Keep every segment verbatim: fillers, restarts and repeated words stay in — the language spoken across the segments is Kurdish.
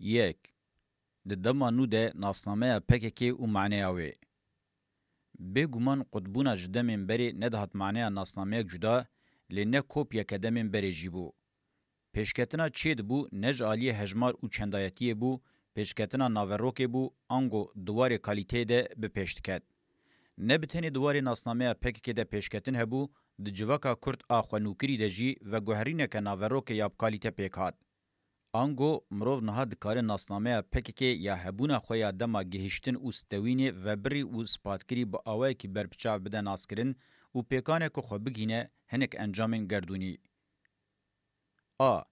Yek. Di dema nû de nasnameya P K K û maneya wê. Bêguman qutbûna ji demên berê nedihat maneya nasnameyek cuda, lê ne kopyeke demên berê jî bû. Pêşketina çê dibû, ne ji aliyê hejmar û çendayetiyê bû, pêşketina naverokê bû, ango di warê kalîteyê de bi pêş diket. Ne bi tenê di warê nasnameya P K K de pêşketin hebû, di civaka kurd a xwenûkirî de jî veguherîneke naverokê ya bi kalîte pêk hat. Ango mirov niha dikare nasnameya P K K ya hebûna xwe ya dema gihiştin û stewînê vebirî û ispatkirî bi awayekî berbiçav bide naskirin û pêkaneke xwe bigihîne hinek encamên gerdûnî. A.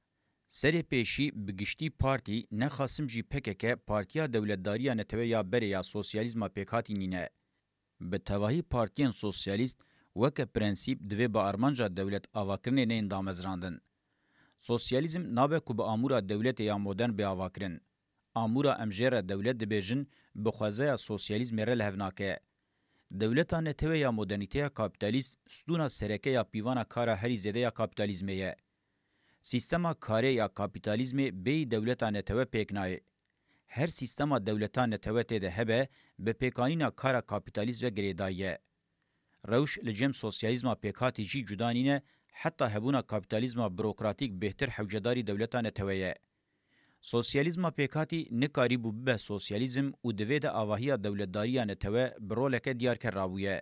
Serê pêşî bi giştî partî, nexasim jî P K K, partiya dewletdariya netewe ya berê ya sosyalîzma pêkhatî nîne. Bi tevahî partiyên sosyalîst weke prensîp divê bi armanca dewlet avakirinê neyên damezrandin. Sosyalîzm nabe ku bi amûra dewletê ya modern bê avakirin. Amûra em jê re dewlet dibêjin, bi xwezeya sosyalîzmê re li hev nake. Dewleta netewe ya modernîteya kapîtalîst stûna sereke ya pîvana kara herî zêde ya kapîtalîzmê ye. Sîstema karê ya kapîtalîzmê bêyî dewleta netewe pêk nayê. Her sîstema dewleta netewe tê de hebe, bi pêkanîna kara kapîtalîst ve girêdayî ye. Rewş li cem sosyalîzma pêkhatî jî cuda nîne, heta hebûna kapîtalîzma burokratîk bêhtir hewcedarî dewleta netewe ye. Sosyalîzma pêkhatî nikarîbû bibe sosyalîzm û di vê de avahiya dewletdariya netewe bi roleke diyarker rabûye.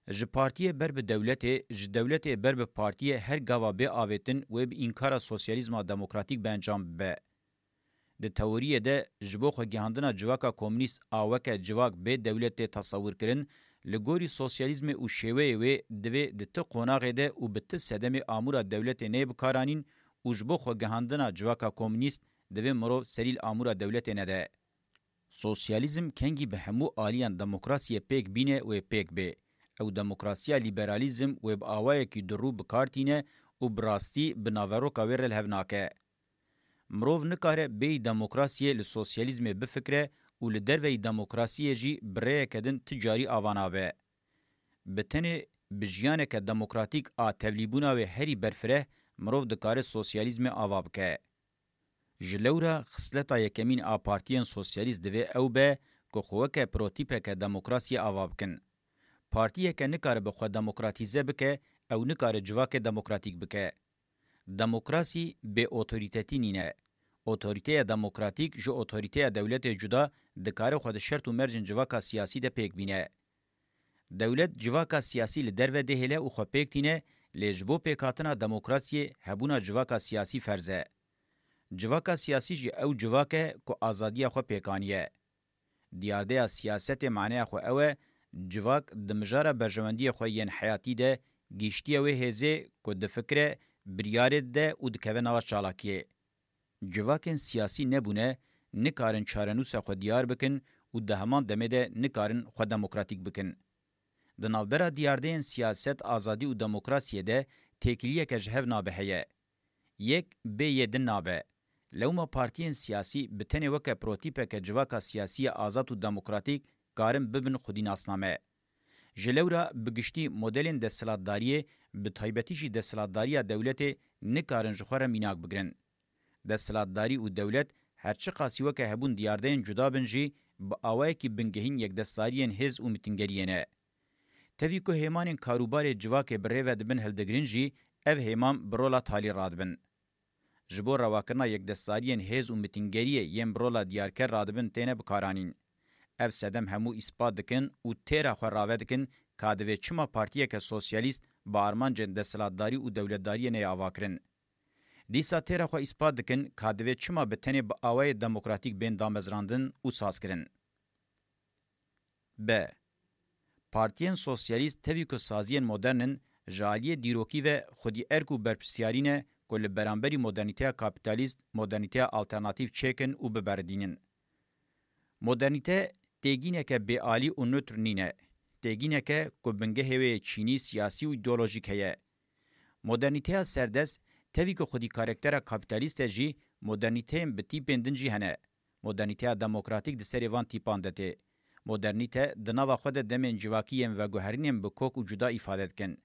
Ji partiyê ber bi dewletê, ji dewletê ber bi partiyê her gava bê avêtin wê bi înkara sosyalîzma demokratîk bi encam bibe. Di teoriyê de ji bo xwegihandina civaka komûnîst a weke civak bê dewlet tê tesewirkirin, li gorî sosyalîzmê û şêweyê wê divê di ti qonaxê de û bi ti sedemê amûra dewletê neyê bikaranîn û ji bo xwegihandina civaka komûnîst divê mirov serî li amûra dewletê nede. Sosyalîzm kengî bi hemû aliyan demokrasiyê pêk bîne wê pêk bê. Ew demokrasiya lîberalîzm wê bi awayekî durû bi kar tîne û bi rastî bi naveroka wê re li hev nake. Mirov nikare bêyî demokrasiyê li sosyalîzmê bifikre û li derveyî demokrasiyê jî bi rêyeke din ti carî ava nabe. Bi tenê bi jiyaneke demokratîk a tevlîbûna wê herî berfireh mirov dikare sosyalîzmê ava bike. Ji lewra xisleta yekemîn a partiyên sosyalîst divê ew be ku xwe weke protîpeke demokrasiyê ava bikin. Partiyeke nikare bi xwe demokratîze bike, ew nikare civakê demokratîk bike. Demokrasî bê otorîtetî nîne. Otorîteya demokratîk ji otorîteya dewletê cuda dikare xwe di şert û mercên civaka siyasî de pêk bîne. Dewlet civaka siyasî li derve dihêle û xwe pêk tîne, lê ji bo pêkhatina demokrasiyê hebûna civaka siyasî ferz e. Civaka siyasî jî ew civak e ku azadiya xwe pêk aniye. Diyardeya siyasetê maneya xwe ew e, civak di mijara berjewendiyê xwe yên heyatî de gihiştiye wê hêzê ku difikire, biryarê dide û dikeve nava çalakiyê. Civakên siyasî nebûne, nikarin çarenûsa xwe diyar bikin û di heman demê de nikarin xwe demokratîk bikin. Di navbera diyardeyên siyaset, azadî û demokrasiyê de têkiliyeke ji hev nabe heye. Yek bê yê din nabe. Lewma partiyên siyasî bi tenê weke protîpeke civaka siyasî ya azad û demokratîk karin bibin xwedî nasname. Ji lewra bi giştî modelên desthilatdariyê, bi taybetî jî desthilatdariya dewletê nikarin ji xwe re mînak bigirin. Desthilatdarî û dewlet her çiqasî weke hebûn diyardeyên cuda bin jî, bi awayekî bingehîn yekdestdariyên hêz û mitîngeriyê ne. Tevî ku hêmanên karûbarê civakê bi rê ve dibin hildigirin jî, ev hêman bi rola talî radibin. Ji bo rewakirina yekdestdariyên hêz û mitîngeriyê yên bi rola diyarker radibin têne bikaranîn. Ev sedem hemû îspat dikin û têra xwe rave dikin ka divê çima partiyeke sosyalîst bi armancên desthilatdarî û dewletdariyê neyê avakirin. Dîsa têra xwe îspat dikin ka divê çima bi tenê bi awayê demokratîk bên damezrandin û sazkirin. B. Partiyên sosyalîst tevî ku saziyên modern in, ji aliyê dîrokî ve xwedî erk û berpirsiyarî ne ku li beramberî modernîteya kapîtalîst modernîteya alternatîf çêkin û biberidînin. Modernîte têgîneke bêalî û nutr nîne. Têgîneke ku bingehê wê yê çînî, siyasî û îdeolojîk heye. Modernîteya serdest, tevî ku xwedî karaktera kapîtalîst e jî, modernîteyên bi tîpên din jî hene. Modernîteya demokratîk di serê van tîpan de tê. Modernîte di nava xwe de demên civakî yên veguherînên bi kok û cuda îfade dikin.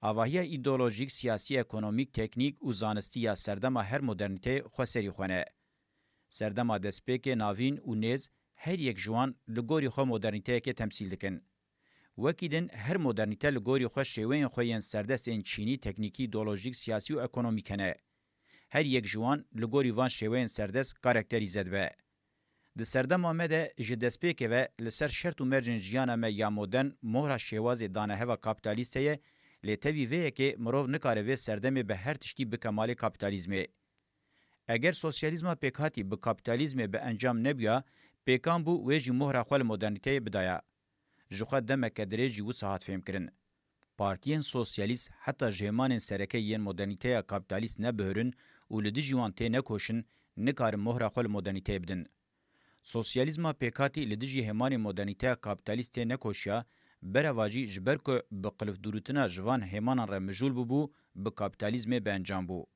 Avahiya îdeolojîk, siyasî, ekonomîk, teknîk û zanistî ya serdema her modernîteyê xwe serî xwe ne. Serdema destpêkê, navîn û nêz, her yek ji wan li gorî xwe modernîteyekê temsîl dikin. Wekî din, her modernîte li gorî xwe şêweyên xwe yên serdest ên çînî, teknîkî, îdeolojîk, siyasî û ekonomîk hene. Her yek ji wan li gorî van şêweyên serdest karakterîze dibe. Di serdema me de ji destpêkê ve li ser şert û mercên jiyana me ya modern mohra şêwazê daneheva kapîtalîst heye, lê tevî vê yekê mirov nikare vê serdemê bi her tiştî bike malê kapîtalîzmê. Eger sosyalîzma pêkhatî bi kapîtalîzmê bi encam nebûya, pêkan bû wê jî mohra xwe li modernîteyê bidaya. Ji xwe demeke dirêj jî wisa hat fêhmkirin. Partiyên sosyalîst heta ji hêmanên sereke yên modernîteya kapîtalîst nebihirin û li dijî wan tê nekoşin, nikarin mohra xwe li modernîteyê bidin. Sosyalîzma pêkhatî li dijî hêmanên modernîteya kapîtalîst tê nekoşiya, berevajî ji ber ku bi qilifdûrûtina ji van hêmanan re mijûl bûbû, bi kapîtalîzmê bi encam bû.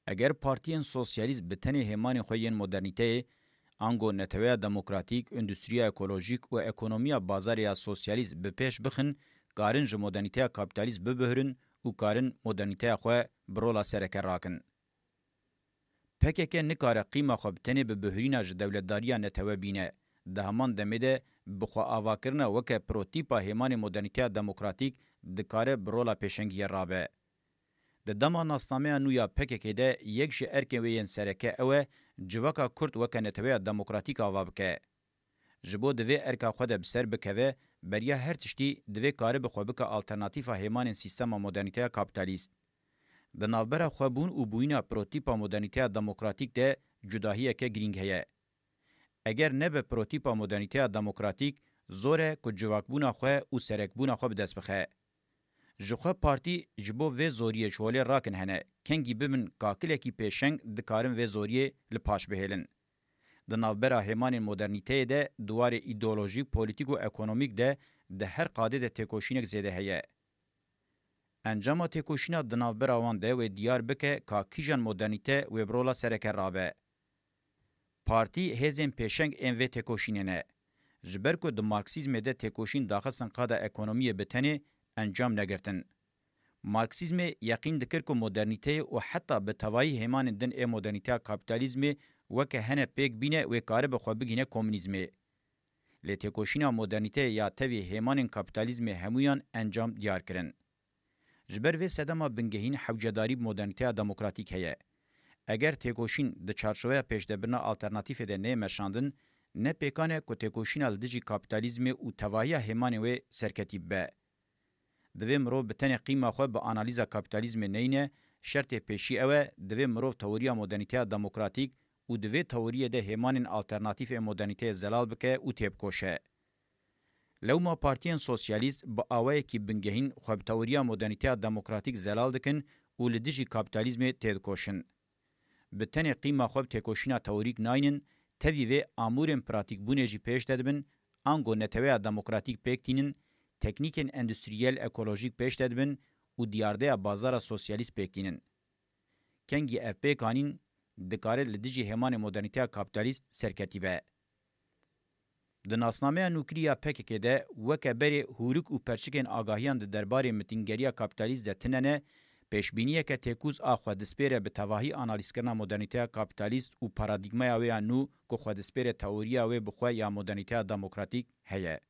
Eger partiyên sosyalîst bi tenê hêmanên xwe yên modernîteyê, ango neteweya demokratîk, endûstriya ekolojîk û ekonomiya bazarê ya sosyalîst bi pêş bixin, karin ji modernîteya kapîtalîst bibihirin û karin modernîteya xwe bi rola sereke rakin. P K K nikare qîma xwe bi tenê bi bihurîna ji dewletdariya netewe bîne. Di heman demê de bi xwe avakirina weke protîpa hêmanê modernîteya demokratîk dikare bi rola pêşengiyê rabe. Di dema nasnameya nû ya P K K de yek ji erkên wê yên sereke ew e, civaka Kurd weke neteweya demokratîk ava bike. Ji bo di vê erka xwe de bi ser bikeve, beriya her tiştî divê karibe xwe bike alternatîfa hêmanên sîstema modernîteya kapîtalîst. Di navbera xwebûn û bûyîna protîpa modernîteya demokratîk de cudahiyeke girîng heye. Eger nebe protîpa modernîteya demokratîk, zor e ku civakbûna xwe û serekbûna xwe bi dest bixe. Ji xwe partî ji bo vê zoriyê ji holê rakin hene, kengî bibin kakilekî pêşeng dikarin vê zoriyê li paş bihêlin. Di navbera hêmanên modernîteyê de di warê îdeolojîk, polîtîk û ekonomîk de di her qadê de têkoşînek zêde heye. Encama têkoşîna di navbera wan de wê diyar bike ka kîjan modernîte wê bi rola sereke rabe. Partî hêzên pêşeng ên vê têkoşînê ne. Ji ber ku di Marksîzmê de têkoşîn daxistin qada ekonomiyê bi tenê, encam negirtin. Marksîzmê yeqîn dikir ku modernîteyê û heta bi tevayî hêmanên din ê modernîteya kapîtalîzmê weke hene pêk bîne wê karibe xwe bigihîne komunîzmê. Lê têkoşîna modernîteyê ya tevî hêmanên kapîtalîzmê hemûyan encam diyar kirin. Ji ber vê sedema bingehîn hewcedarî bi modernîteya demokratîk heye. Eger têkoşîn di çarçoveya pêşdebirina alternatîfê de neyê meşandin, ne pêkan e ku têkoşîna li dijî kapîtalîzmê û tevahiya hêmanên wê serketî bibe. Divê mirov bi tenê qîma xwe bi analîza kapîtalîzmê neyne, şertê pêşî ew e, divê mirov teoriya modernîteya demokratîk û di vê teoriyê de hêmanên alternatîf ê modernîteyê zelal bike û têbikoşe. Lewma partiyên sosyalîst bi awayekî bingehîn xwe bi teoriya modernîteya demokratîk zelal dikin û li dijî kapîtalîzmê têdikoşin. Bi tenê qîma xwe bi têkoşîna teorîk naynin, tevî vê amûrên pratîkbûnê jî pêş de dibin, ango neteweya demokratîk pêk tînin, teknîkên endustriyel ekolojîk pêş de dibin û diyardeya bazara sosyalîst pêk tînin. Kengî ev pêkanîn dikare li dijî hêmanê modernîteya kapîtalîst serketî be. Di nasnameya nûkirî ya P K K de weke berê hûrik û perçikên agahiyan di derbarê mitîngeriya kapîtalîst de tune ne, pêşbîniyeke têkûz a xwe dispêre bi tevahî analîzkirina modernîteya kapîtalîst û paradîgmaya wê ya nû ku xwe dispêre teoriya wê bi xwe ya modernîteya demokratîk heye.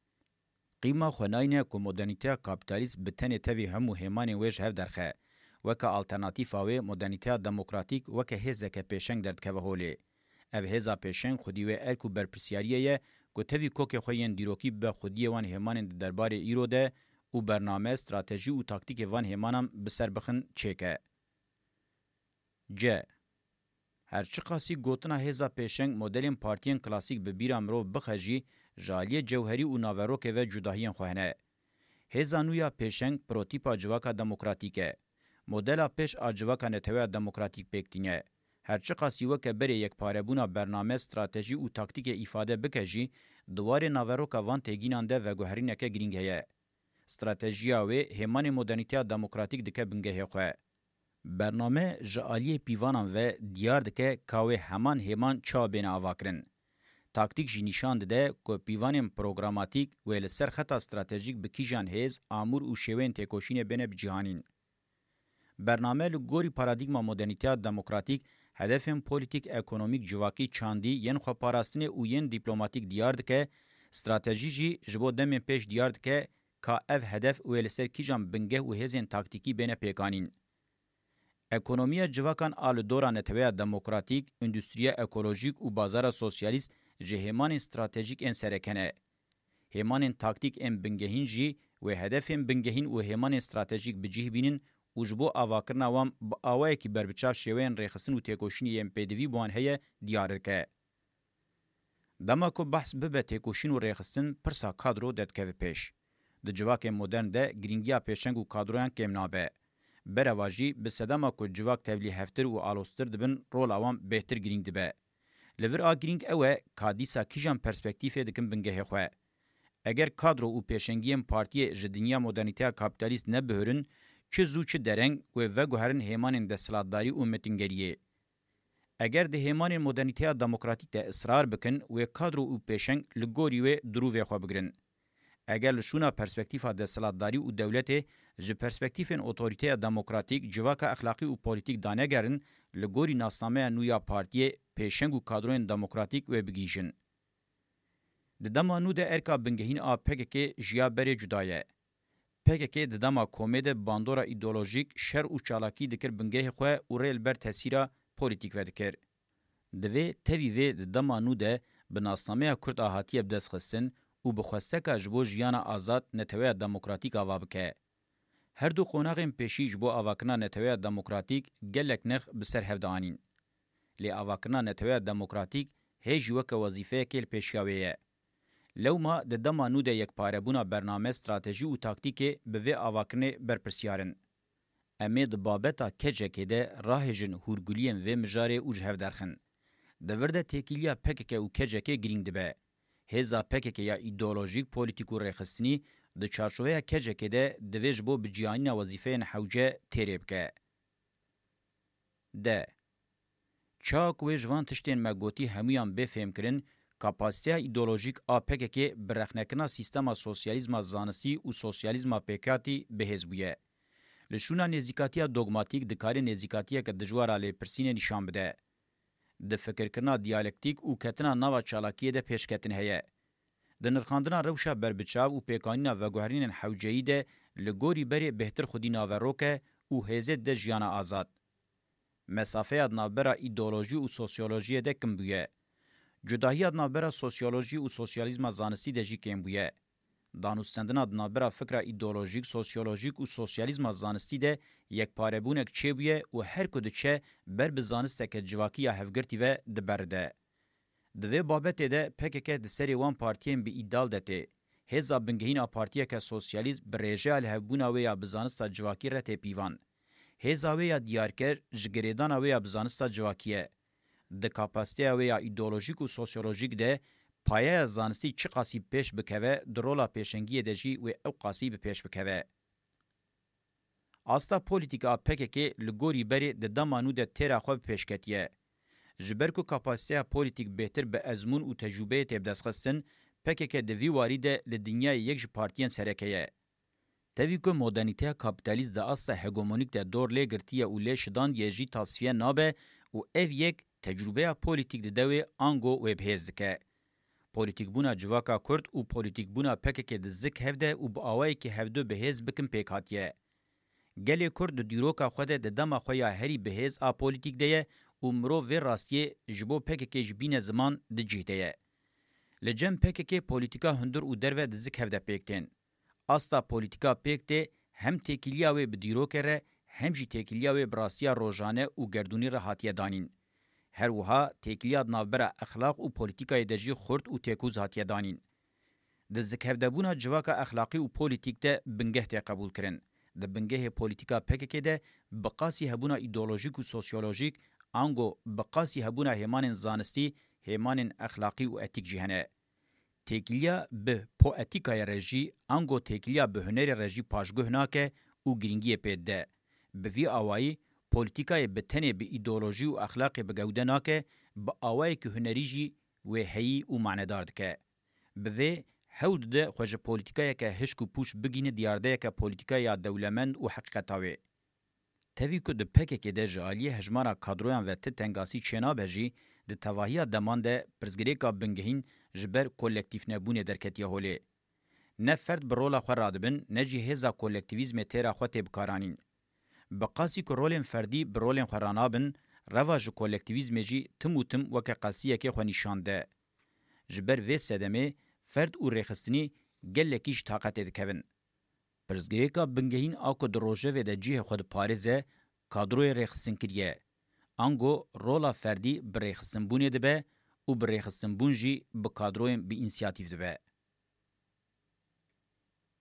Qîma xwe nayne ku modernîteya kapîtalîst bi tenê tevî hemû hêmanên wê ji hev derxe. Weke alternatîfa wê, modernîteya demokratîk weke hêzeke pêşeng derdikeve holê. Ev hêza pêşeng xwedî wê erk û berpirsiyariyê ye ku tevî kokê xwe yên dîrokî bibe xwediyê wan hêmanên di derbarê îro de û bername, stratejî û taktîkê van hêmanan bi ser bixin çêke. C. Her çiqasî gotina hêza pêşeng modelên partiyên klasîk bi bîra mirov bixe jî, ji aliyê cewherî û naverokê ve cudahiyên xwe hene. Hêza nû ya pêşeng protîpa civaka demokratîk e. Modela pêş a civaka neteweya demokratîk pêk tîne. Her çiqasî weke berê yekparebûna bername, stratejî û taktîkê îfade bike jî, di warê naveroka van têgînan de veguherîneke girîng heye. Stratejiya wê hêmanê modernîteya demokratîk dike bingehê xwe. Bername ji aliyê pîvanan ve diyar dike ka wê heman hêman çawa bêne avakirin. Taktîk jî nîşan dide ku pîvanên programatîk wê li ser xeta stratejîk bi kîjan hêz, amûr û şêweyên têkoşînê bêne bicîhanîn. Bername li gorî paradîgma modernîteya demokratîk Hedefên polîtîk, ekonomîk, civakî, çandî yên xweparastinê û yên dîplomatîk diyar dike, stratejî jî ji bo demên pêş diyar dike ka ev hedef wê li ser kîjan bingeh û hêzên taktîkî bêne pêkanîn. Ekonomiya civakan a li dora neteweya demokratîk, endustriya ekolojîk û bazara sosyalîst ji hêmanên stratejîk ên sereke ne. Hêmanên taktîk ên bingehîn jî wê hedefên bingehîn û hêmanên stratejîk bi cih bînin û ji bo avakirina wan bi awayekî berbiçav şêweyên rêxistin û têkoşînê yên pêdivî bi wan heye diyar dike. Dema ku behs bibe têkoşîn û rêxistin, pirsa kadro derdikeve pêş. Di civakên modern de girîngiya pêşeng û kadroyan kêm nabe. Bereva jî bi sedema ku civak tevlîhevtir û aloztir dibin, rola wan bêhtir girîng dibe. Li vir a girîng ew e ka dîsa kîjan perspektîfê dikin bingehê xwe. Eger kadro û pêşengiyên partiyê ji dinya modernîteya kapîtalîst nebihurin, çi zû çi dereng wê veguherin hêmanên desthilatdarî û metingeriyê. Eger di hêmanên modernîteya demokratîk de israr bikin, wê kadro û pêşeng li gorî wê dirûvê xwe bigirin. Eger li şûna perspektîfa desthilatdarî û dewletê ji perspektîfên otorîteya demokratîk, civaka exlaqî û polîtîk danegerin, li gorî nasnameya nû ya partiyê pêşeng û kadroyên demokratîk wê bigihîjin. Di dema nû de erka bingehîn a P K K ji ya berê cuda ye. P K K di dema komê de bandora îdeolojîk, şer û çalakî dikir bingehê xwe û rê li ber tesîra polîtîk vedikir. Divê tevî vê di dema nû de bi nasnameya Kurd a hatiye bidestxistin û bi xwesteka ji bo jiyana azad neteweya demokratîk ava bike. Her du qonaxên pêşî ji bo avakirina neteweya demokratîk gelek nirx bi ser hev dianîn. Lê avakirina neteweya demokratîk hê jî weke wezîfeyekê li pêşiya wê ye. Lewma di dema nû de yekparebûna bername, stratejî û taktîkê bi vê avakirinê berpirsiyar in. Em ê di babeta K C K'ê de rahêjin hûrguliyên vê mijarê û ji hev derxin. Di vir de têkiliya P K K û K C K girîng dibe. Hêza P K K ya îdeolojîk, polîtîk û rêxistinî di çarçoveya K C K'ê de divê ji bo bicîhanîna wezîfeyên hewce têrê bike. D. Çawa ku wê ji van tiştên me gotî hemûyan bê fêhmkirin, kapasiteya îdeolojîk a P K K bi rexnekirina sîstema sosyalîzma zanistî û sosyalîzma pêkhatî bi hêz bûye. Li şûna nêzîkatiya dogmatîk dikare nêzîkatiyeke dijwar a lêpirsînê nîşan bide. Di fikirkirina diyalektîk û ketina nava çalakiyê de pêşketin heye. Di nirxandina rewşa berbiçav û pêkanîna veguherînên hewceyî de li gorî berê bêhtir xwedî naverok e û hêzê dide jiyana azad. Mesafeya di navbera îdeolojî û sosyolojiyê de kim bûye. Cudahiya di navbera sosyolojî û sosyalîzma zanistî de jî kêm bûye. Danûstendina di navbera fikra îdeolojîk, sosyolojîk û sosyalîzma zanistî de yekparebûnek çêbûye û her ku diçe ber bi zanisteke civakî ya hevgirtî ve diberide. Di vê babetê de P K K di serê wan partiyên bi îdal de tê. Hêza bingehîn a partiyeke sosyalîst bi rêjeya lihevbûna wê ya bi zanista civakî re tê pîvan. Hêza wê ya diyarker ji girêdana wê ya bi zanista civakî ye. Di kapasiteya wê ya îdeolojîk û sosyolojîk de payeya zanistî çiqasî bi pêş bikeve, di rola pêşengiyê de jî wê ewqasî bi pêş bikeve. Asta polîtîk a P K K li gorî berê di dema nû de têra xwe bi pêş ketiye. Ji ber ku kapasiteya polîtîk bêhtir bi ezmûn û tecrûbeyê tê bidestxistin, P K K di vî warî de li dinyayê yek ji partiyên sereke ye. Tevî ku modernîteya kapîtalîst di asta hegemonîk de dor lê girtiye û lê şidandiye jî tasfiye nabe û ev yek tecrûbeya polîtîk dide wê ango wê bi hêz dike. Polîtîkbûna civaka Kurd û polîtîkbûna P K K di zik hev de û bi awayekî hevdu bi hêz bikin pêk hatiye. Gelê Kurd di dîroka xwe de di dema xwe ya herî bi hêz a polîtîk de ye û mirov vê rastiyê ji bo P K K ji bîne ziman di cih de ye. Li cem P K K polîtîka hundir û derve di zik hev de pêk tên. Asta polîtîka pêk tê hem têkiliya wê bi dîrokê re hem jî têkiliya wê bi rastiya rojane û gerdûnî re hatiye danîn. Her wiha têkiliya di navbera exlaq û polîtîkayê de jî xurt û têkûz hatiye danîn. Di zikhevdebûna civaka exlaqî û polîtîk de bingeh tê qebûlkirin. Di bingehê polîtîka P K K de bi qasî hebûna îdeolojîk û sosyolojîk, ango bi qasî hebûna hêmanên zanistî, hêmanên exlaqî û etîk jî hene. Têkiliya bi poetîkayê re jî, ango têkiliya bi hunerê re jî paşguh nake û girîngiyê pê dide. Bi vî awayî, polîtîkayê bi tenê bi îdeolojî û exlaqê bi gewde nake, bi awayekî hunerî jî wê heyî û manedar dike. Bi vê hewl dide xwe ji polîtîkayeke hişk û pûç bigihîne diyardeyeke polîtîkaya dewlemend û heqîqeta wê. Tevî ku di P K K de ji aliyê hejmara kadroyan ve ti tengasî çênabe jî, di tevahiya deman de pirsgirêka bingehîn ji ber kolektîfnebûnê derketiye holê. Ne ferd bi rola xwe radibin, ne jî hêza kolektîvîzmê têra xwe tê bikaranîn. Bi qasî ku rolên ferdî bi rolên xwe ranabin, reva ji kolektîvîzmê jî tim û tim weke qesiyekê xwe nîşan de. Ji ber vê sedemê ferd û rêxistinî gelekî ji taqetê dikevin. Pirsgirêka bingehîn a ku di rojevê de cihê xwe diparêze, kadroyê rêxistinkirî ye. Ango rola ferdî bi rêxistinbûnê dibe û bi rêxistinbûn jî bi kadroyên bi însiyatîf dibe.